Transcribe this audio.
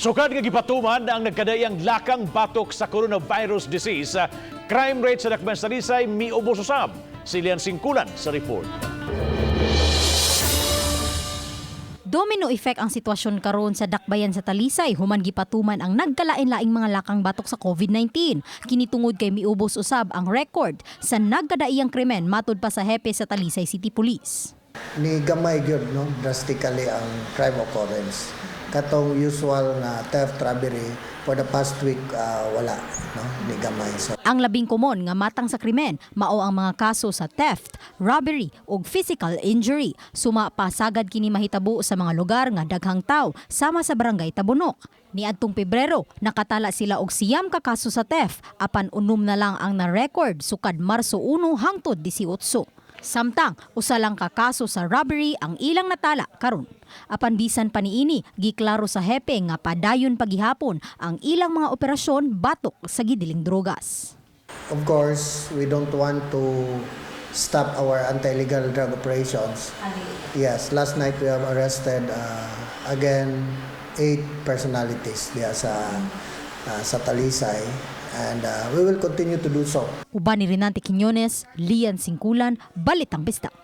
Sukad nga gipatuman ang nagkadaiyang lakang batok sa coronavirus disease, crime rate sa Dakbayan sa Talisay miubos usab. Si Lian Singkulan sa report. Domino effect ang sitwasyon karon sa Dakbayan sa Talisay human gipatuman ang nagkalain-laing mga lakang batok sa COVID-19. Kini tungod kay miubos usab ang record sa nagkadaiyang krimen, matud pa sa hepe sa Talisay City Police. Ni gamay gyud, no, drastically ang crime occurrence. Katong usual nga theft, robbery, for the past week wala, no, ni gamay. So Ang labing komon nga matang sa krimen mao ang mga kaso sa theft, robbery ug physical injury. Suma pa, sagad kini mahitabo sa mga lugar nga daghang tawo sama sa Barangay Tabunok. Niadtong Pebrero, nakatala sila og 9 ka kaso sa theft, apan 6 na lang ang na-record sukad Marso 1 hangtod 18. Samtang usa lang ka kaso sa robbery ang ilang natala karon. Apan bisan pa niini, giklaro sa hepe nga padayon pagihapon ang ilang mga operasyon batok sa gidiling drogas. Of course, we don't want to stop our anti-illegal drug operations. Yes, last night we have arrested again eight personalities diya sa Talisay and we will continue to do so. Uban ni Renante Quiñones, Lian Singkulan, Balitang Bisdak.